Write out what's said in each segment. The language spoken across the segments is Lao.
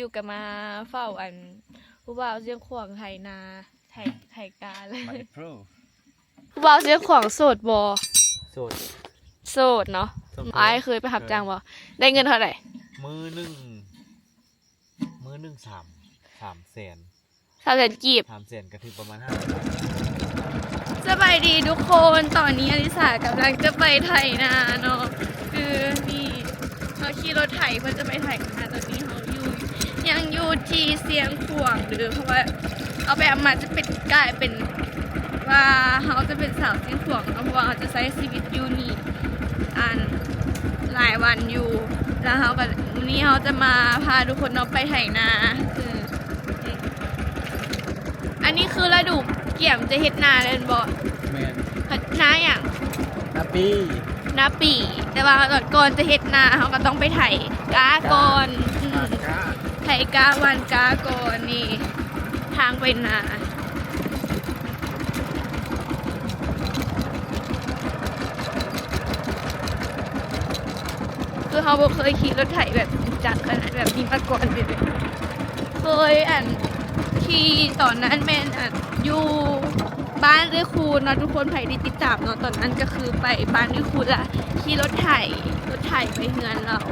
ຢູ່ກະມາເຝົ້າອັນຜູ້ບ່າວຊຽງຂວາງໄຖນາ ໄຖ ໄຖກາເລີຍ. ຜູ້ບ່າວຊຽງຂວາງໂສດບໍ່? ໂສດ ໂສດເນາະ. ອ້າຍເຄີຍໄປຮັບຈ້າງບໍ່? ໄດ້ເງິນເທົ່າໃດ? ມື້ໜຶ່ງ ມື້ໜຶ່ງສາມ ສາມແສນ ສາມແສນກີບ ສາມແສນກະຖືກປະມານຫ້າ ສະບາຍດີທຸກຄົນ ຕອນນີ້ອາລິສາກຳລັງຈະໄປໄຖນາເນາະ ຄືນີ້ເຮົາຂີ່ລົດໄຖເພື່ອຈະໄປໄຖນາ ຕອນນີ້ເຮົາຢູ່ ຍັງຢູ່ທີ່ຊຽງຂວາງເດີ ເພາະວ່າເອົາໄປເອົາມາຈະເປັນ ກາຍເປັນວ່າເຮົາຈະເປັນສາວຊຽງຂວາງເນາະ ເພາະວ່າເຮົາຈະໃຊ້ຊີວິດຢູ່ນີ້ ອັນ ຫຼາຍວັນຢູ່ ແລ້ວເຮົາກະ ມື້ນີ້ເຮົາຈະມາພາທຸກຄົນເນາະໄປໄຖນາ ເອີ ອັນນີ້ຄືລະດູກຽມຈະເຮັດນາແມ່ນບໍ່? ແມ່ນ. ນາຫຍັງ? ນາປີ ນາປີ ແຕ່ວ່າກ່ອນຈະເຮັດນາເຮົາກະຕ້ອງໄປໄຖກ້າກ່ອນ ອືມ ໄຖກ້າ ຫວ່ານກ້າກ່ອນ ນີ້ທາງໄປນາ. ຄືເຮົາບໍ່ເຄີຍຂີ່ລົດໄຖແບບຈິງຈັງຂະໜາດແບບນີ້ມາກ່ອນເລີຍ ເຄີຍອັນຂີ່ຕອນນັ້ນແມ່ນອັນຢູ່ບ້ານເອື້ອຍຄູນເນາະ ທຸກຄົນໃຜທີ່ຕິດຕາມເນາະ ຕອນນັ້ນກະຄືໄປບ້ານເອື້ອຍຄູນ ລະຂີ່ລົດໄຖ ລົດໄຖໄປເຮືອນລາວ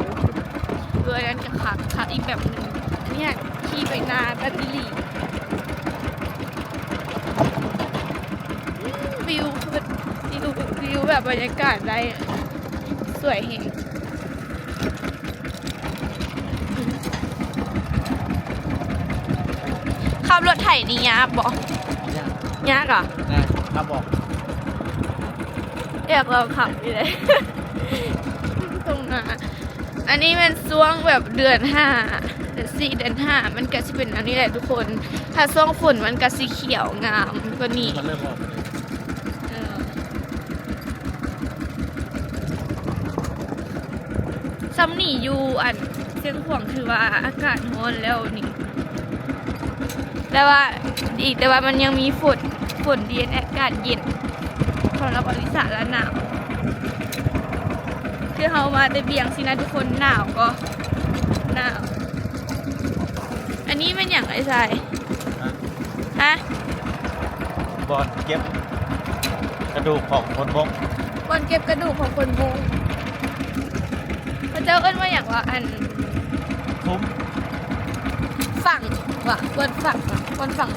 ເຮືອນນັ້ນກະຄັກ ຄັກອີກແບບໜຶ່ງ ນີ້ ຂີ່ໄປນາແບບອີ່ຫຼີ ວິວ ວິວ ວິວແບບບັນຍາກາດໄດ້ ສວຍແຮງ. ຂັບລົດໄຖນີ້ຍາກບໍ່? ຍາກ. ຍາກຫວາ? ຍາກ. ຂັບບໍ່? ຢາກລອງຂັບຢູ່ເດ ຕົງໜ້າ. ອັນນີ້ແມ່ນຊ່ວງແບບເດືອນຫ້າ ເດືອນສີ່ ເດືອນຫ້າ ມັນກະຊິເປັນແນວນີ້ແຫຼະທຸກຄົນ ຖ້າຊ່ວງຝົນມັນກະຊິຂຽວງາມກວ່ານີ້ ມັນເລີ່ມອອກ ເອີ ຊ່ຳນີ້ຢູ່ອັນຊຽງຂວາງຖືວ່າອາກາດຮ້ອນແລ້ວນີ້ ແຕ່ວ່າ ດີແຕ່ວ່າມັນຍັງມີຝົນ ຝົນດີ ອາກາດເຢັນ ສຳລັບອາລິສາລະໜາວ ຄືເຮົາມາແຕ່ບຽງຊີ້ນະທຸກຄົນ ໜາວກໍໜາວ. ອັນນີ້ແມ່ນຫຍັງອ້າຍຊາຍ? ຮະ? ຮະ? ບ່ອນເກັບກະດູກຂອງຄົນມົ້ງ ບ່ອນເກັບກະດູກຂອງຄົນມົ້ງ ເຂົາເຈົ້າເອີ້ນວ່າຫຍັງຫວາ? ອັນ ຄຸ້ມ ຝັງຫວາ? ບ່ອນຝັງຫວາ? ບ່ອນຝັງ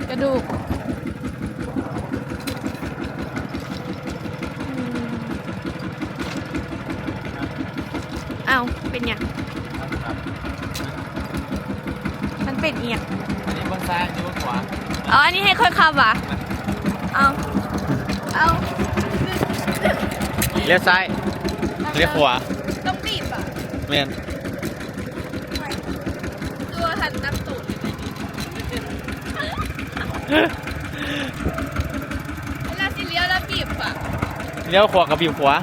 ກະດູກ. ອືມ ເອົ້າ ເປັນຫຍັງ? ມັນເປັນອີ່ຫຍັງ? ອັນນີ້ເບິ່ງຊ້າຍ ອັນນີ້ເບິ່ງຂວາ. ເອົາ ອັນນີ້ໃຫ້ຂ້ອຍຂັບຫວາ? ເອົາ ເອົາ ລ້ຽວຊ້າຍ ລ້ຽວຂວາ. ຕ້ອງບີບຫວາ? ແມ່ນ. ໂອ້ຍ ຄືວ່າທັນຕັ້ງໂຕເລີຍ. ເວລາຊິລ້ຽວລະບີບຂວາ ລ້ຽວຂວາກະບີບຂວາ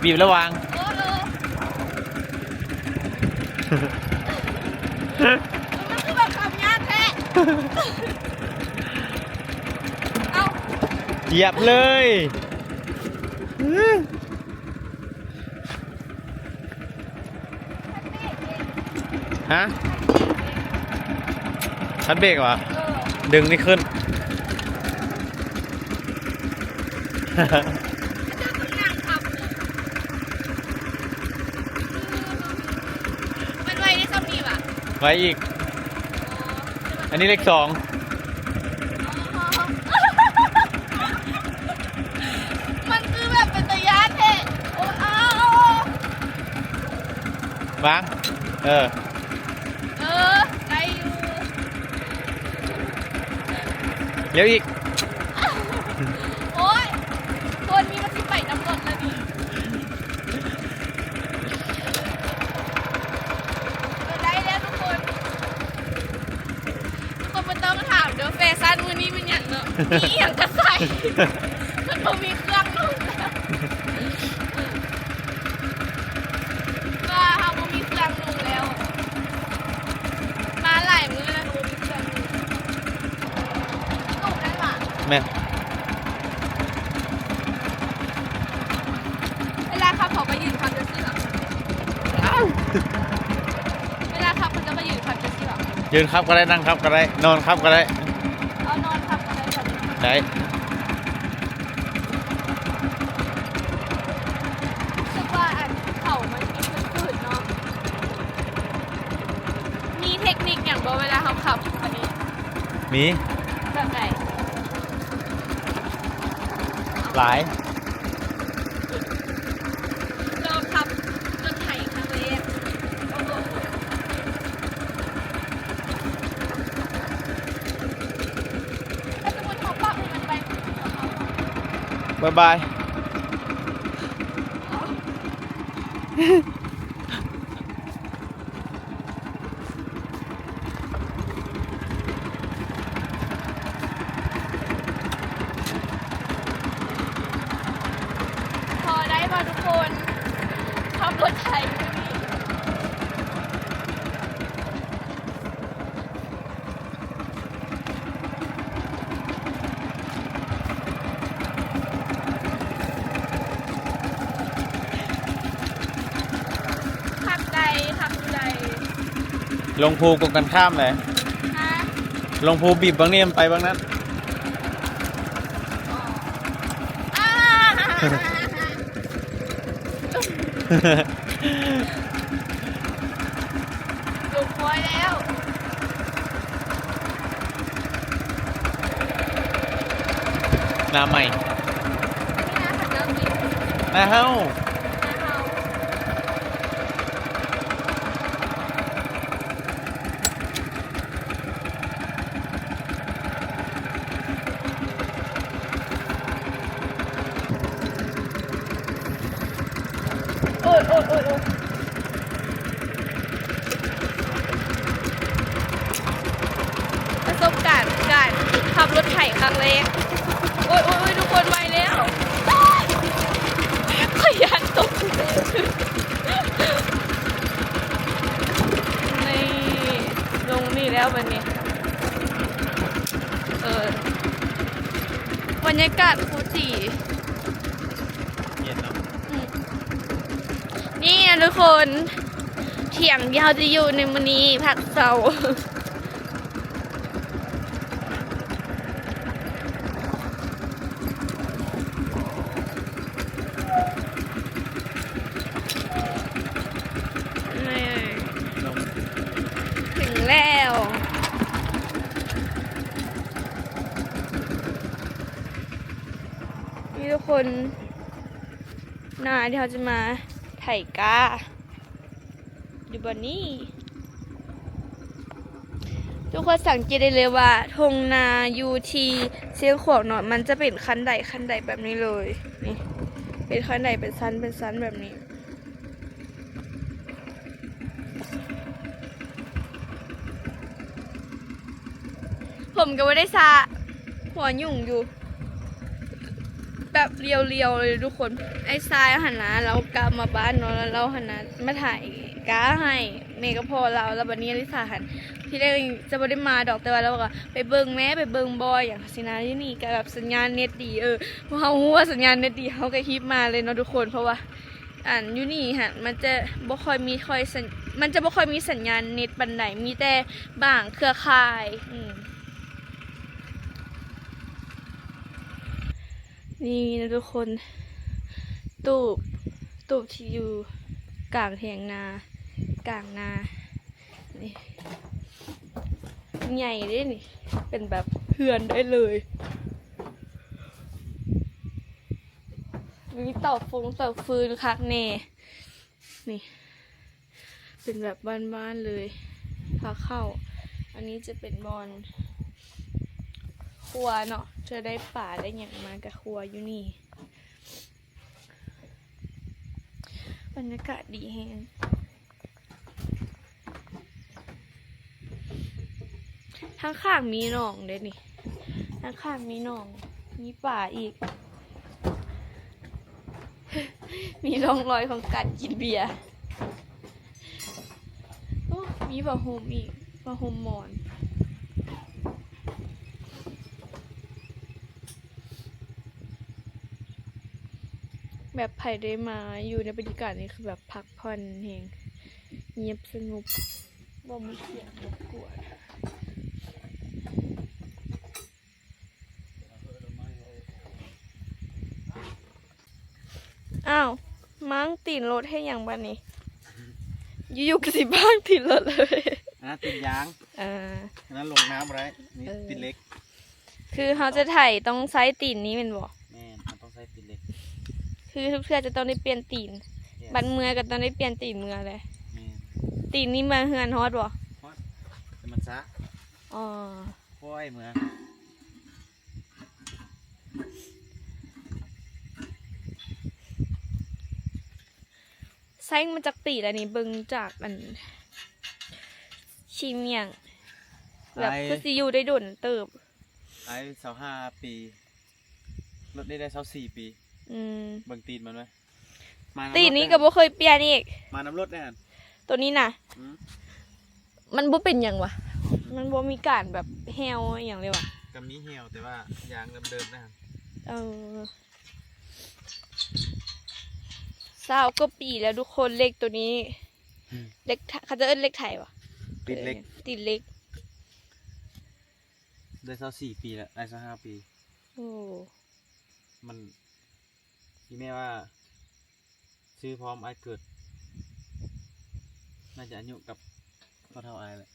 ເອີ ບີບລະຫວ່າງ ເອີ ເອີ ມັນຄືບັງຄັບຍາກແທ້. ເອົ້າ ຢຽບເລີຍ. ຮະ? ຄັນເບກຫວາ? ເອີ ດຶງນີ້ຂຶ້ນ. ມັນໄວໄດ້ຊ່ຳນີ້ຫວາ? ໄວອີກ. ອໍ ອັນນີ້ເລກສອງ. ອໍ ມັນຄືແບບເປັນຕາຢ້ານແທ້. ໂອ້ ເອົາ ເອົາ ເອົາ ວາງ ເອີ ເອີ ໄດ້ຢູ່. ລ້ຽວອີກ. ໂອ້ຍ ຄົນນີ້ມັນຊິໄປນຳລົດລະນີ້. ເອີ ໄດ້ແລ້ວທຸກຄົນ. ທຸກຄົນບໍ່ຕ້ອງຖາມເດີ ແຟຊັນມື້ນີ້ແມ່ນຫຍັງເນາະ ມີອີ່ຫຍັງກະໃສ່ ມັນບໍ່ມີເຄື່ອງນຸ່ງແລ້ວ ວ່າເຮົາບໍ່ມີເຄື່ອງນຸ່ງແລ້ວ ມາຫຼາຍມື້ແລ້ວ ບໍ່ມີເຄື່ອງນຸ່ງ. ແມ່ນ. ເວລາຂັບເຂົາກະຢືນຂັບຊື່ໆ ເວລາຂັບເຂົາຈະ ຢືນຂັບກໍໄດ້ ນັ່ງຂັບກໍໄດ້ ນອນຂັບກໍໄດ້ ເອົານອນຂັບກໍໄດ້ ໄດ້. ຮູ້ສຶກວ່າອັນເຂົາມັນມີຄືນໆເນາະ. ມີເທັກນິກຫຍັງບໍ່ເວລາເຮົາຂັບອັນນີ້? ມີ. ແບບໃດ? ຫຼາຍ. ລອງຂັບລົດໄຖຄັ້ງແລກ. ໂອ້ໂຫ. ຖ້າສົມມຸດເຮົາປັບໃຫ້ມັນໄວ ບາຍບາຍ. ພໍໄດ້ບໍ່ທຸກຄົນ? ຂັບລົດໄຖຢູ່ນີ້. ຄັກໃດ ຄັກຢູ່ໃດ. ລົງພູກົງກັນຂ້າມເລີຍ. ຮະ? ລົງພູບີບເບິ່ງນີ້ ມັນໄປເບິ່ງນັ້ນ. ອໍ ອາ ລົງຄອຍແລ້ວ. ໜ້າໃໝ່ ອັນນີ້ນາຂະເຈົ້າກິນ ໜ້າເຮົາ ໜ້າເຮົາ. ໂອ້ຍ ໂອ້ຍ ໂອ້ຍ ໂອ້ຍ. ປະສົບການການຂັບລົດໄຖຄັ້ງແລກ. ໂອ້ຍ ໂອ້ຍ ໂອ້ຍ ທຸກຄົນໄວແລ້ວ. ຂ້ອຍຢ້ານຕົກ. ນີ້ ລົງນີ້ແລ້ວບັດນີ້. ເອີ ບັນຍາກາດພູຈີ ເຢັນເນາະ. ອືມ ນີ້ນະທຸກຄົນ ຖຽງທີ່ເຮົາຈະຢູ່ໃນມື້ນີ້ ພັກເຊົາ. ນີ້ ເຖິງແລ້ວ ນີ້ທຸກຄົນ ນາທີ່ເຮົາຈະມາໄຖກ້າ ຢູ່ບ່ອນນີ້. ທຸກຄົນສັງເກດໄດ້ເລີຍວ່າທົ່ງນາຢູ່ທີ່ຊຽງຂວາງເນາະ ມັນຈະເປັນຂັ້ນໄດ ຂັ້ນໄດແບບນີ້ເລີຍ. ນີ້ ເປັນຂັ້ນໄດ ເປັນຊັ້ນ ເປັນຊັ້ນແບບນີ້. ຜົມກໍບໍ່ໄດ້ສະ ຫົວຫຍຸ້ງຢູ່ ແບບລຽວໆເລີຍທຸກຄົນ. ອ້າຍຊາຍຫັ້ນນະ ລາວກັບມາບ້ານເນາະ ແລ້ວລາວຫັ້ນນະ ມາໄຖກ້າໃຫ້ແມ່ກັບພໍ່ລາວ. ແລ້ວບັດນີ້ອາລິສາຫັ້ນ ທີແລກຈະບໍ່ໄດ້ມາດອກ ແຕ່ວ່າລາວກໍໄປເບິ່ງແມ້ ໄປເບິ່ງບໍ່ຫຍັງຊີ້ນະ. ຢູ່ນີ້ກໍແບບສັນຍານເນັດດີ ເອີ ພວກເຮົາຮູ້ວ່າສັນຍານເນັດດີ ເຮົາກໍຮີບມາເລີຍເນາະທຸກຄົນ ເພາະວ່າ ອັນຢູ່ນີ້ຫັ້ນ ມັນຈະບໍ່ຄ່ອຍມີ ຄ່ອຍສັນ ມັນຈະບໍ່ຄ່ອຍມີສັນຍານເນັດປານໃດ ມີແຕ່ບາງເຄືອຂ່າຍ. ອືມ ນີ້ນະທຸກຄົນ ຕູບ ຕູບທີ່ຢູ່ກາງຖຽງນາ ກາງນາ ນີ້ ໃຫຍ່ເດ້ນີ້ ເປັນແບບເຮືອນໄດ້ເລີຍ. ມີເຕົາຟົງເຕົາຟືນຄັກແນ່. ນີ້ ເປັນແບບບ້ານໆເລີຍ ພາເຂົ້າ. ອັນນີ້ຈະເປັນບ່ອນຄົວເນາະ ເທື່ອໄດ້ປາໄດ້ຫຍັງມາກະຄົວຢູ່ນີ້. ບັນຍາກາດດີແຮງ. ທາງຂ້າງມີໜອງເດ້ນີ້ ທາງຂ້າງມີໜອງ ມີປາອີກ ມີຮ່ອງລອຍຂອງການກິນເບຍ. ໂອ້ ມີຜ້າຫົ່ມອີກ ຜ້າຫົ່ມໝອນ. ແບບໃຜໄດ້ມາຢູ່ໃນບັນຍາກາດນີ້ຄືແບບພັກຜ່ອນແຮງ ງຽບສະຫງົບ ບໍ່ມີສຽງລົບກວນ. ອ້າວ ມ້າງຕີນລົດເຮັດຫຍັງບາດນີ້? ຢູ່ໆກໍຊິມ້າງຕີນລົດເລີຍ. ອັນນັ້ນຕີນຢາງ ເອີ ອັນນັ້ນລົງນ້ຳບໍ່ໄດ້. ນີ້ ເອີ ຕີນເຫຼັກ. ຄືເຮົາຈະໄຖຕ້ອງໃຊ້ຕີນນີ້ແມ່ນບໍ່? ແມ່ນ ເຮົາຕ້ອງໃຊ້ຕີນເຫຼັກ. ຄືທຸກເທື່ອຈະຕ້ອງໄດ້ປ່ຽນຕີນ. Yes. ບັດເມືອກໍຕ້ອງໄດ້ປ່ຽນຕີນເມືອແຫຼະ. ແມ່ນ. ຕີນນີ້ມາເຮືອນຮອດບໍ່? ຮອດ ແຕ່ມັນຊ້າ. ອໍ ໂອ້ຍ ເມືອ. ໃຊ້ມາຈັກປີແລ້ວນີ້? ເບິ່ງຈາກອັນ ຊິໝ້ຽງ ແບບ ໄອ້ ຄືຊິຢູ່ໄດ້ດົນເຕີບ. ໄອ້ຊາວຫ້າປີ ລົດນີ້ໄດ້ຊາວສີ່ປີ. ອືມ ເບິ່ງຕີນມັນໄວ້. ມານຳ ຕີນນີ້ກໍບໍ່ເຄີຍປ່ຽນອີກ. ມານຳລົດແນ່ຫັ້ນ ໂຕນີ້ນະ. ອືມ ມັນບໍ່ເປັນຫຍັງຫວາ? ມັນບໍ່ມີການແບບແຮ້ວອີ່ຫຍັງເລີຍຫວາ? ກໍມີແຮ້ວ ແຕ່ວ່າຢາງເດີມໆນະຫັ້ນ. ເອີ ຊາວກວ່າປີແລ້ວທຸກຄົນ ເຫຼັກໂຕນີ້. ອືມ ເຫຼັກ ເຂົາເຈົ້າເອີ້ນເຫຼັກໄຖຫວາ? ຕີນເຫຼັກ ເອີ ຕີນເຫຼັກ. ໄດ້ຊາວສີ່ປີແລ້ວ ໄດ້ຊາວຫ້າປີ. ໂອ້ ມັນ ອີ່ແມ່ວ່າ ຊື້ພ້ອມອ້າຍເກີດ ໜ້າຈະອາຍຸກັບພໍ່ເຖົ້າອ້າຍແຫຼະ.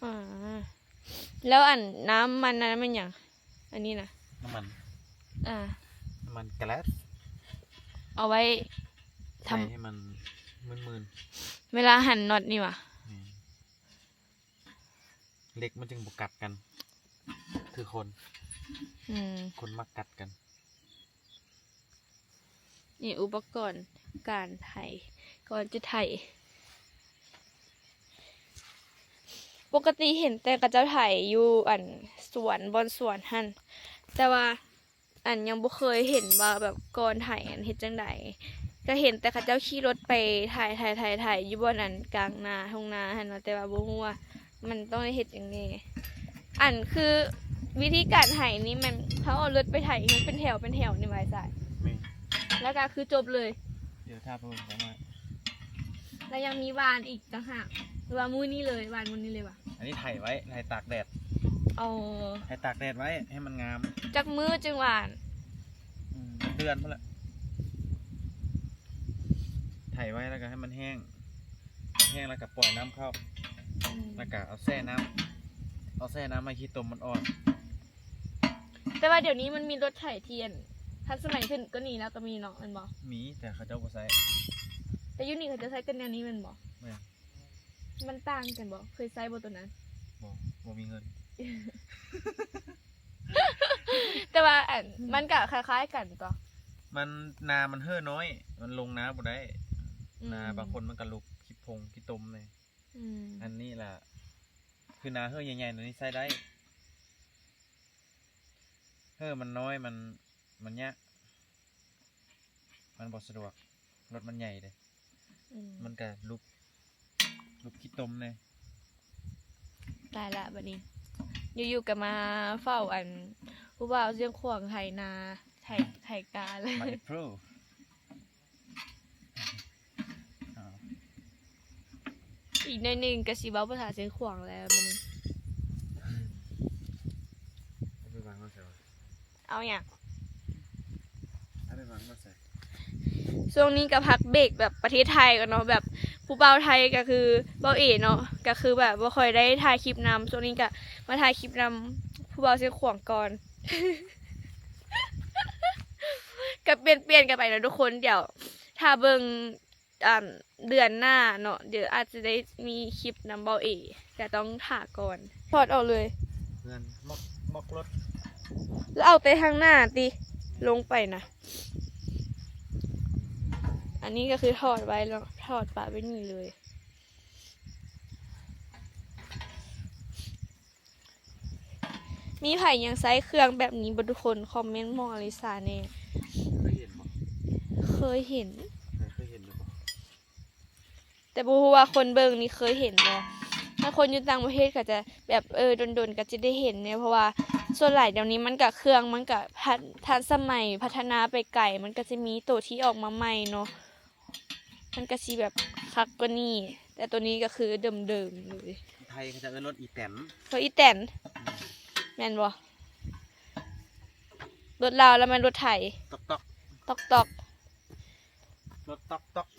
ອາ ແລ້ວອັນນ້ຳມັນນັ້ນແມ່ນຫຍັງ? ອັນນີ້ນະ ນ້ຳມັນ. ອາ ນ້ຳມັນແກັສ ເອົາໄວ້ທຳ ໃຫ້ມັນມື່ນໆ ເວລາຫັນນັອດນີ້ຫວາ? ແມ່ນ. ເຫຼັກມັນຈຶ່ງບໍ່ກັດກັນ ຄືຄົນ. ອືມ ຄົນມັກກັດກັນ. ນີ້ອຸປະກອນການໄຖ ກ່ອນຈະໄຖ. ປົກກະຕິເຫັນແຕ່ເຂົາເຈົ້າໄຖຢູ່ອັນສວນ ບ່ອນສວນຫັ້ນ ແຕ່ວ່າ ອັນ ຍັງບໍ່ເຄີຍເຫັນວ່າແບບກ່ອນໄຖອັນເຮັດຈັ່ງໃດ. ກໍເຫັນແຕ່ເຂົາເຈົ້າຂີ່ລົດໄປໄຖ ໄຖ ໄຖ ໄຖຢູ່ບ່ອນອັນກາງນາ ທົ່ງນາຫັ້ນເນາະ ແຕ່ວ່າບໍ່ຮູ້ວ່າມັນຕ້ອງໄດ້ເຮັດຫຍັງແດ່. ອັນ ຄືວິທີການໄຖນີ້ແມ່ນເຮົາເອົາລົດໄປໄຖໃຫ້ມັນເປັນແຖວ ເປັນແຖວນີ້ຫວາອ້າຍຊາຍ? ແມ່ນ. ແລ້ວກໍຄືຈົບເລີຍ? ດຽວຖ້າເບິ່ງກັນວ່າ ແລ້ວຍັງມີຫວ່ານອີກຕ່າງຫາກ ຫຼືວ່າມື້ນີ້ເລີຍ ຫວ່ານມື້ນີ້ເລີຍຫວາ? ອັນນີ້ໄຖໄວ້ ໄຖຕາກແດດ. ອໍ ໄຖຕາກແດດໄວ້ໃຫ້ມັນງາມ. ຈັກມື້ຈຶ່ງຫວ່ານ? ອືມ ເດືອນພຸ້ນແຫຼະ. ໄຖໄວ້ແລ້ວກໍໃຫ້ມັນແຫ້ງ ແຫ້ງແລ້ວກໍປ່ອຍນ້ຳເຂົ້າ. ອືມ ແລ້ວກໍເອົາແຊ່ນ້ຳ ເອົາແຊ່ນ້ຳໃຫ້ຂີ້ຕົມມັນອ່ອນ. ແຕ່ວ່າດຽວນີ້ມັນມີລົດໄຖທີ່ອັນທັນສະໄໝຂຶ້ນກວ່ານີ້ແລ້ວກໍມີເນາະ ແມ່ນບໍ່? ມີ ແຕ່ເຂົາເຈົ້າບໍ່ໃຊ້. ແຕ່ຢູ່ນີ້ເຂົາເຈົ້າໃຊ້ແຕ່ແນວນີ້ແມ່ນບໍ່? ແມ່ນ. ມັນຕ່າງກັນບໍ່? ເຄີຍໃຊ້ບໍ່ໂຕນັ້ນ? ບໍ່ ບໍ່ມີເງິນ. ແຕ່ວ່າອັນ ມັນກະຄ້າຍໆກັນຕົວະ? ມັນ ນາມັນເຫີ້ນ້ອຍ ມັນລົງນາບໍ່ໄດ້. ອືມ ນາບາງຄົນມັນກະລຸກຂີ້ພົງຂີ້ຕົມແດ່. ອືມ ອັນນີ້ລະ ຄືນາເຫີ້ໃຫຍ່ໆ ອັນນີ້ໃຊ້ໄດ້. ເຫີ້ມັນນ້ອຍ ມັນ ມັນຍາກ ມັນບໍ່ສະດວກ ລົດມັນໃຫຍ່ເດ້. ອືມ ມັນກະລຸກ ລຸກຂີ້ຕົມແດ່. ຕາຍລະບາດນີ້ ຢູ່ໆກໍມາເຝົ້າອັນ ຜູ້ບ່າວຊຽງຂວາງໄຖນາ ໄຖ ໄຖກາ ມາເອັບໂພ. ອີກໜ້ອຍໜຶ່ງກໍຊິເວົ້າພາສາຊຽງຂວາງແລ້ວບັດນີ້. ເອົາໄປວາງໄວ້ໃສວະ? ເອົາຫຍັງ? ເອົາໄປວາງໄວ້ໃສ? ຊ່ວງນີ້ກໍພັກເບກແບບປະເທດໄທກ່ອນເນາະ ແບບຜູ້ບ່າວໄທກໍຄືບ່າວເອເນາະ ກໍຄືແບບບໍ່ຄ່ອຍໄດ້ຖ່າຍຄລິບນຳ. ຊ່ວງນີ້ກໍມາຖ່າຍຄລິບນຳຜູ້ບ່າວຊຽງຂວາງກ່ອນ. ກໍປ່ຽນໆກັນໄປເນາະທຸກຄົນ. ດຽວຖ້າເບິ່ງ ອັນ ເດືອນໜ້າເນາະ ດຽວອາດຈະໄດ້ມີຄລິບນຳບ່າວເອ ກະຕ້ອງຖ້າກ່ອນ. ຖອດອອກເລີຍ ເຮືອນ ໝອກ ໝອກລົດ ແລ້ວເອົາແຕ່ທາງໜ້າຕິ ລົງໄປນະ. ອັນນີ້ກໍຄືຖອດໄວ້ເນາະ ຖອດປະໄວ້ນີ້ເລີຍ. ມີໃຜຍັງໃຊ້ເຄື່ອງແບບນີ້ບໍ່ທຸກຄົນ? ຄອມເມັນບອກອາລິສາແດ່. ເຄີຍເຫັນບໍ່? ເຄີຍເຫັນ. ເຄີຍເຫັນຢູ່ບໍ່? ແຕ່ບໍ່ຮູ້ວ່າຄົນເບິ່ງນີ້ເຄີຍເຫັນບໍ່? ຖ້າຄົນຢູ່ຕ່າງປະເທດກໍຈະແບບ ເອີ ດົນໆກໍຈະໄດ້ເຫັນແດ່ ເພາະວ່າສ່ວນຫຼາຍດຽວນີ້ມັນກະ ເຄື່ອງມັນກະທັນ ທັນສະໄໝ ພັດທະນາໄປໄກ ມັນກະຈະມີໂຕທີ່ອອກມາໃໝ່ເນາະ. ມັນກະຊິແບບຄັກກວ່ານີ້ ແຕ່ໂຕນີ້ກະຄືເດີມໆເລີຍ. ໄທເຂົາຈະເອີ້ນລົດອີແຕນ. ລົດອີແຕນ ອືມ ແມ່ນບໍ່? ລົດລາວລະແມ່ນລົດໄຖ. ຕອກໆ ຕອກໆ. ລົດຕອກໆ.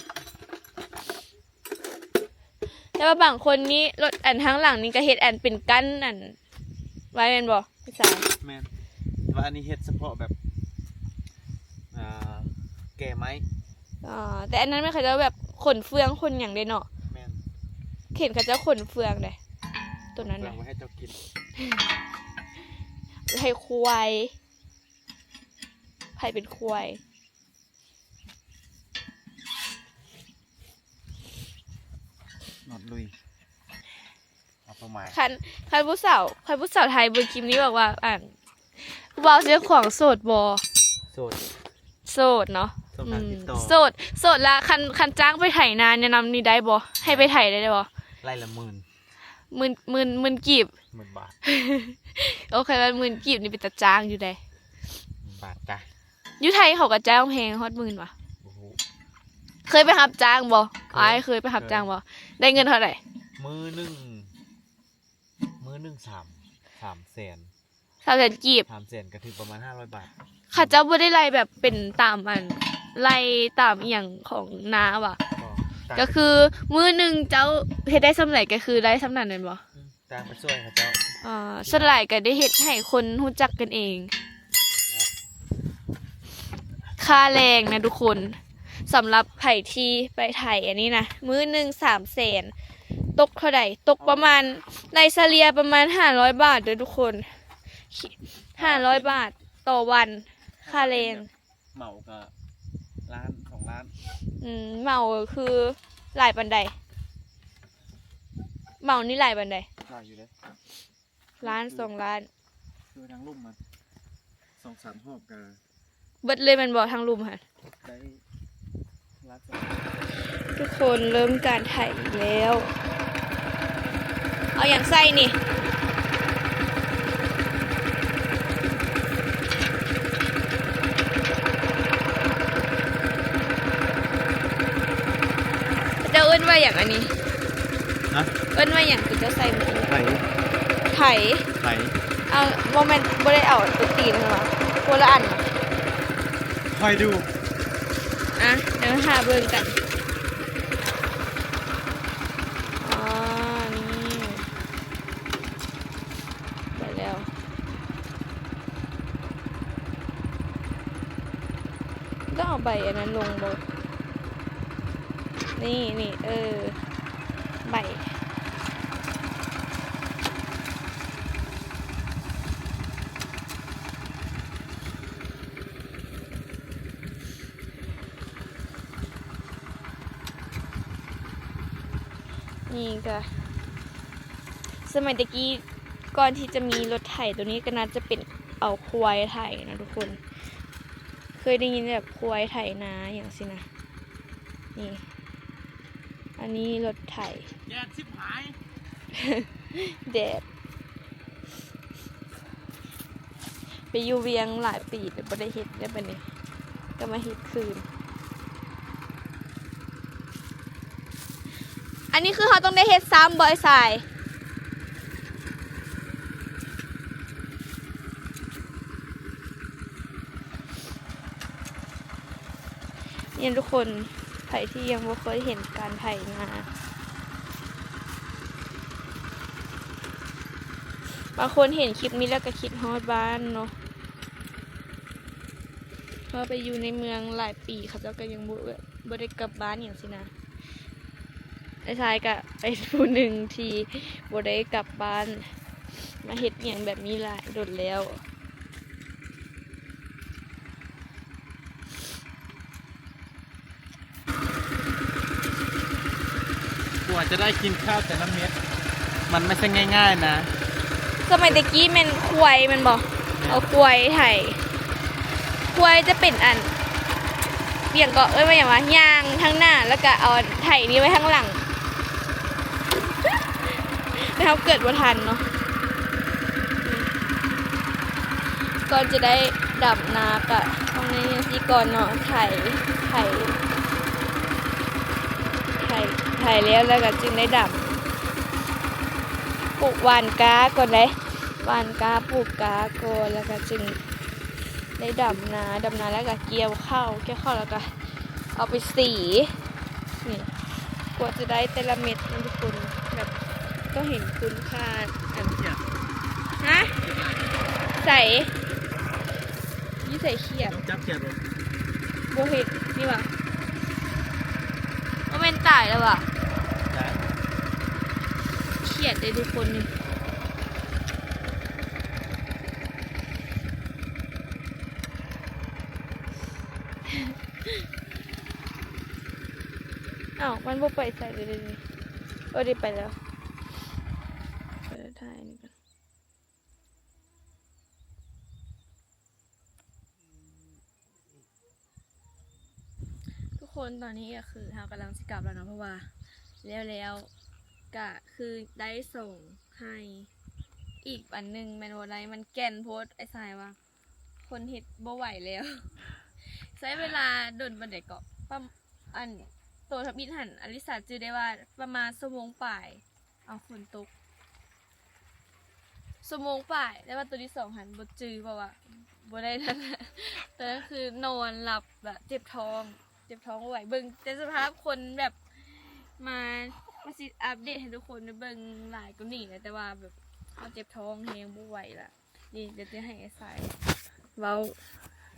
ແຕ່ວ່າບາງຄົນນີ້ ລົດອັນທາງຫຼັງນີ້ກໍເຮັດອັນເປັນກັ້ນອັນໄວ້ແມ່ນບໍ່? ຜູ້ຊາຍ. ແມ່ນ. ແຕ່ວ່າອັນນີ້ເຮັດສະເພາະແບບ ອ່າ ແກ່ໄມ້. ອໍ ແຕ່ອັນນັ້ນແມ່ນເຂົາເຈົ້າແບບຂົນເຟືອງຂົນຫຍັງເດ້ເນາະ. ແມ່ນ. ເຫັນເຂົາເຈົ້າຂົນເຟືອງເດ້ ໂຕນັ້ນນະ. ເຟືອງໄວ້ໃຫ້ເຈົ້າກິນ. ໃຫ້ຄວາຍ. ໃຜເປັນຄວາຍ? ນອດລຸຍ ເອົາເປົ້າໝາຍ. ຄັນ ຄັນຜູ້ສາວ ຄັນຜູ້ສາວໄທເບິ່ງຄລິບນີ້ບອກວ່າ ອັນ ຜູ້ບ່າວຊຽງຂວາງໂສດບໍ່? ໂສດ. ໂສດເນາະ. ໂສດ ອືມ ໂສດ ໂສດລະ ຄັນ ຄັນຈ້າງໄປໄຖນາແນະນຳນີ້ໄດ້ບໍ່? ໃຫ້ໄປໄຖໄດ້ບໍ່? ໄລ່ລະໝື່ນ. ໝື່ນ ໝື່ນ ໝື່ນກີບ. ໝື່ນບາດ. ໂອເຄ ວ່າໝື່ນກີບນີ້ເປັນຕາຈ້າງຢູ່ໃດ໋. ໝື່ນບາດຈ້າ. ຢູ່ໄທເຂົາກໍຈ້າງແພງຮອດໝື່ນຫວາ? ບໍ່ຮູ້. ເຄີຍໄປຮັບຈ້າງບໍ່? ເຄີຍ. ອ້າຍເຄີຍໄປຮັບຈ້າງບໍ່? ເຄີຍ. ໄດ້ເງິນເທົ່າໃດ? ມື້ໜຶ່ງ ມື້ໜຶ່ງສາມ ສາມແສນ. ສາມແສນກີບ. ສາມແສນກໍຖືປະມານຫ້າຮ້ອຍບາດ. ເຂົາເຈົ້າບໍ່ໄດ້ໄລ່ແບບເປັນຕາມອັນ ໄລ່ຕາມອີ່ຫຍັງຂອງນາຫວາ? ບໍ່. ກໍຄືມື້ໜຶ່ງເຈົ້າເຮັດໄດ້ສ່ຳໃດກໍຄືໄດ້ສ່ຳນັ້ນແມ່ນບໍ່? ອືມ. ຈ້າງໄປຊ່ວຍເຂົາເຈົ້າ. ອ່າ ສ່ວນຫຼາຍກໍໄດ້ເຮັດໃຫ້ຄົນຮູ້ຈັກກັນເອງ. ຄ່າແຮງນະທຸກຄົນ ສຳລັບໃຜທີ່ໄປໄຖອັນນີ້ນະ ມື້ໜຶ່ງສາມແສນ ຕົກເທົ່າໃດ? ຕົກປະມານ ໃນສະເລ່ຍປະມານຫ້າຮ້ອຍບາດເດີ້ທຸກຄົນ ຫ້າຮ້ອຍບາດຕໍ່ວັນ ຄ່າແຮງ. ເໝົາກໍລ້ານສອງລ້ານ. ອືມ ເໝົາຄືຫຼາຍປານໃດ? ເໝົານີ້ຫຼາຍປານໃດ? ຫຼາຍຢູ່ເດ້. ລ້ານສອງລ້ານ. ຄືທາງລຸ່ມມາສອງສາມຮອບກໍເບິດເລີຍແມ່ນບໍ່ ທາງລຸ່ມຫັ້ນ? ໄດ້ລ້ານສອງ. ທຸກຄົນເລີ່ມການໄຖອີກແລ້ວ. ເອົາຫຍັງໃສ່ນີ້? ເຂົາເຈົ້າເອີ້ນວ່າຫຍັງອັນນີ້? ຮະ? ເອີ້ນວ່າຫຍັງ ຕົວເຈົ້າໃສ່ມື້ກີ້? ໄຖ. ໄຖ? ໄຖ. ເອົາ ບໍ່ແມ່ນ ບໍ່ໄດ້ເອົາຕົວຕີນຫັ້ນຫວາ? ຄົນລະອັນ. ຄອຍດູ. ອ່ະ ດຽວຖ້າເບິ່ງກັນ. ອໍ ນີ້ ໄປແລ້ວ. ຕ້ອງເອົາໃບອັນນັ້ນລົງບໍ່? ນີ້ ນີ້ ເອີ ໃບ. ນີ້ກະ ສະໄໝແຕ່ກີ້ ກ່ອນທີ່ຈະມີລົດໄຖໂຕນີ້ ກໍໜ້າຈະເປັນເອົາຄວາຍໄຖເນາະທຸກຄົນ. ເຄີຍໄດ້ຍິນແບບຄວາຍໄຖນາຫຍັງຊີ້ນະ. ນີ້ ອັນນີ້ລົດໄຖ. ແດດຊິບຫາຍ. ແດດ. ໄປຢູ່ວຽງຫຼາຍປີແລ້ວ ບໍ່ໄດ້ເຮັດແລ້ວ ບັດນີ້ກໍມາເຮັດຄືນ. ອັນນີ້ຄືເຮົາຕ້ອງໄດ້ເຮັດຊ້ຳບໍ່ ອ້າຍຊາຍ? ນີ້ທຸກຄົນ ໃຜທີ່ຍັງບໍ່ເຄີຍເຫັນການໄຖນາ ບາງຄົນເຫັນຄລິບນີ້ແລ້ວກໍຄິດຮອດບ້ານເນາະ. ເພາະໄປຢູ່ໃນເມືອງຫຼາຍປີ ເຂົາເຈົ້າກໍຍັງບໍ່ ບໍ່ໄດ້ກັບບ້ານຫຍັງຊີ້ນະ. ອ້າຍຊາຍກະເປັນຜູ້ໜຶ່ງທີ່ບໍ່ໄດ້ກັບບ້ານ ມາເຮັດຫຍັງແບບນີ້ຫຼາຍດົນແລ້ວ. ກວ່າຈະໄດ້ກິນຂ້າວແຕ່ລະເມັດ ມັນບໍ່ໃຊ່ງ່າຍໆນະ. ສະໄໝແຕ່ກີ້ແມ່ນຄວາຍແມ່ນບໍ່? ແມ່ນ. ເອົາຄວາຍໄຖ. ຄວາຍຈະເປັນອັນ ຫຍັງເກາະ ເອີ້ນວ່າຫຍັງວະ ຍ່າງທາງໜ້າ ແລ້ວກະເອົາໄຖນີ້ໄວ້ທາງຫຼັງ. ແຕ່ເຮົາເກີດບໍ່ທັນເນາະ. ກ່ອນຈະໄດ້ດຳນາກະຕ້ອງໄດ້ຈັ່ງຊີ້ກ່ອນເນາະ ໄຖ ໄຖ ໄຖ ໄຖແລ້ວ ແລ້ວກະຈຶ່ງໄດ້ດຳ. ປູກ ຫວ່ານກ້າກ່ອນເດ້ ຫວ່ານກ້າ ປູກກ້າກ່ອນ ແລ້ວກະຈຶ່ງ ໄດ້ດຳນາ ດຳນາແລ້ວກະກ່ຽວເຂົ້າ ກ່ຽວເຂົ້າແລ້ວກະເ ເອົາໄປສີ ນີ້ ກວ່າຈະໄດ້ແຕ່ລະເມັດນະທຸກຄົນ ແບບຕ້ອງເຫັນຄຸນຄ່າ ອັນ ຮະ ໃສ ຢູ່ໃສຂຽດ ຕ້ອງຈັບຂຽດບໍ່? ບໍ່ເຫັນ ນີ້ຫວາ ບໍ່ແມ່ນຕາຍແລ້ວຫວາ? ຕາຍ ຂຽດເດ້ທຸກຄົນນີ້. ອ້າວ ມັນບໍ່ໄປໃສເລີຍເດນີ້ ເອີ ໄດ້ໄປແລ້ວ ເອີ ຖ່າຍນີ້ກ່ອນ ທຸກຄົນ. ຕອນນີ້ກໍຄືເຮົາກຳລັງຊິກັບແລ້ວເນາະ ເພາະວ່າແລ້ວໆ ກໍຄືໄດ້ສອງໄຮ່ ອີກອັນໜຶ່ງແມ່ນບໍ່ໄດ້ ມັນແກ່ນໂພດ ອ້າຍຊາຍວ່າ. ຄົນເຮັດບໍ່ໄຫວແລ້ວ ໃຊ້ເວລາດົນປານໃດເກາະ ປະ ອັນ ໂຕທຳອິດຫັ້ນ ອາລິສາຈື່ໄດ້ວ່າປະມານຊົ່ວໂມງປາຍ ເອົາ ຝົນຕົກ ຊົ່ວໂມງປາຍ ແຕ່ວ່າໂຕທີສອງຫັ້ນບໍ່ຈື່ ເພາະວ່າບໍ່ໄດ້ນັ້ນ ຕອນນັ້ນຄືນອນຫຼັບແບບເຈັບທ້ອງ ເຈັບທ້ອງບໍ່ໄຫວ ເບິ່ງແຕ່ສະພາບຄົນແບບ ມາ ມາຊິອັບເດດໃຫ້ທຸກຄົນໄດ້ເບິ່ງຫຼາຍກວ່ານີ້ແຫຼະ ແຕ່ວ່າແບບເຮົາເຈັບທ້ອງແຮງບໍ່ໄຫວລະ. ນີ້ ດຽວຈະໃຫ້ອ້າຍຊາຍເວົ້າ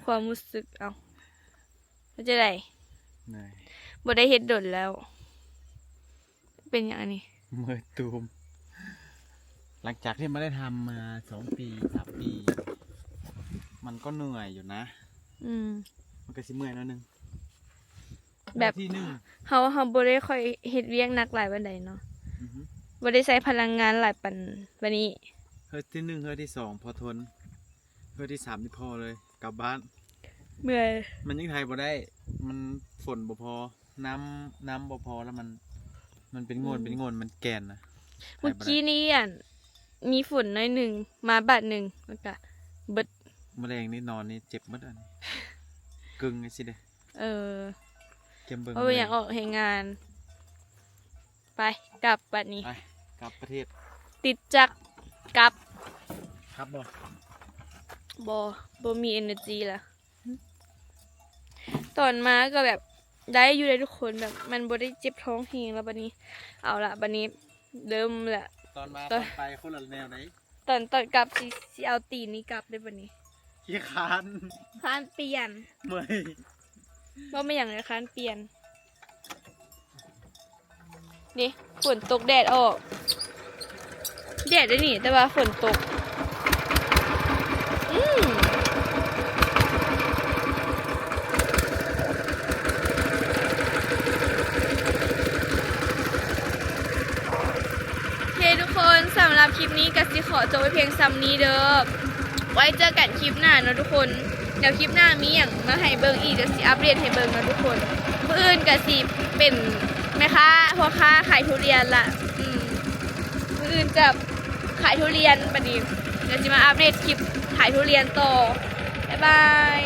ຄວາມຮູ້ສຶກ ເອົາ ເປັນຈັ່ງໃດ? ເມື່ອຍ ບໍ່ໄດ້ເຮັດດົນແລ້ວ ເປັນຫຍັງອັນນີ້? ເມື່ອຍຕູມ ຫຼັງຈາກທີ່ບໍ່ໄດ້ທຳມາສອງປີ ສາມປີ ມັນກໍເມື່ອຍຢູ່ນະ ອືມ ມັນກໍຊິເມື່ອຍໜ້ອຍໜຶ່ງ. ແບບ ທີໜຶ່ງ ເຮົາ ເຮົາບໍ່ໄດ້ຄ່ອຍເຮັດວຽກໜັກຫຼາຍປານໃດເນາະ ອືຮຶ ບໍ່ໄດ້ໃຊ້ພະລັງງານຫຼາຍປານ ປານນີ້ ເຮືອທີໜຶ່ງ ເຮືອທີສອງພໍທົນ ເຮືອທີສາມນີ້ພໍເລີຍ ກັບບ້ານ ເມື່ອຍ ມັນຍັງໄຖບໍ່ໄດ້ ມັນຝົນບໍ່ພໍ ນ້ຳ ນ້ຳບໍ່ພໍ ແລ້ວມັນ ມັນເປັນໂງ່ນ ອືມ ເປັນໂງ່ນ ມັນແກ່ນນະ ມື້ກີ້ນີ້ ອັນ ມີຝົນໜ້ອຍໜຶ່ງ ມາບາດໜຶ່ງ ແລ້ວກະເບິດ ມື້ແລງນີ້ນອນນີ້ເຈັບໝົດອັນນີ້ ກຶ່ງຈັ່ງຊີ້ເດ້ ເອີ ກຽມເບິ່ງ ເພາະວ່າຢາກອອກແຮງງານ ໄປ ກັບບາດນີ້ ໄປ ກັບປະເທດ ຕິດຈັກ ກັບ ຂັບບໍ່? ບໍ່ ບໍ່ມີເອເນີຈີລະ ຕອນມາກໍແບບໄດ້ຢູ່ເດ້ທຸກຄົນ ແບບມັນບໍ່ໄດ້ເຈັບທ້ອງແຮງແລ້ວບາດນີ້ ເອົາລະ ບາດນີ້ເລີ່ມລະ ຕອນມາ ຕອນ ຕອນໄປຄົນລະແນວໃດ ຕອນ ຕອນກັບຊິ ຊິເອົາຕີນນີ້ກັບເດ້ບາດນີ້ ຂີ້ຄ້ານ ຄ້ານປ່ຽນ ເມື່ອຍ ບໍ່ແມ່ນຫຍັງເລີຍ ຄ້ານປ່ຽນ. ນີ້ ຝົນຕົກແດດອອກ ແດດໄດ້ນີ້ ແຕ່ວ່າຝົນຕົກ ອືມ ໂອເຄທຸກຄົນ ສຳລັບຄລິບນີ້ກໍຊິຂໍຈົບໄວ້ພຽງສ່ຳນີ້ເດີ້ ໄວ້ເຈີກັນຄລິບໜ້າເນາະທຸກຄົນ. ດຽວຄລິບໜ້າມີຫຍັງມາໃຫ້ເບິ່ງອີກ ດຽວຊິອັບເດດໃຫ້ເບິ່ງເນາະທຸກຄົນ. ມື້ອື່ນກໍຊິເປັນແມ່ຄ້າ ພໍ່ຄ້າຂາຍທຸລຽນລະ ອືມ ມື້ອື່ນຈະຂາຍທຸລຽນ ບາດນີ້ດຽວຊິມາອັບເດດຄລິບຂາຍທຸລຽນຕໍ່. ບາຍບາຍ.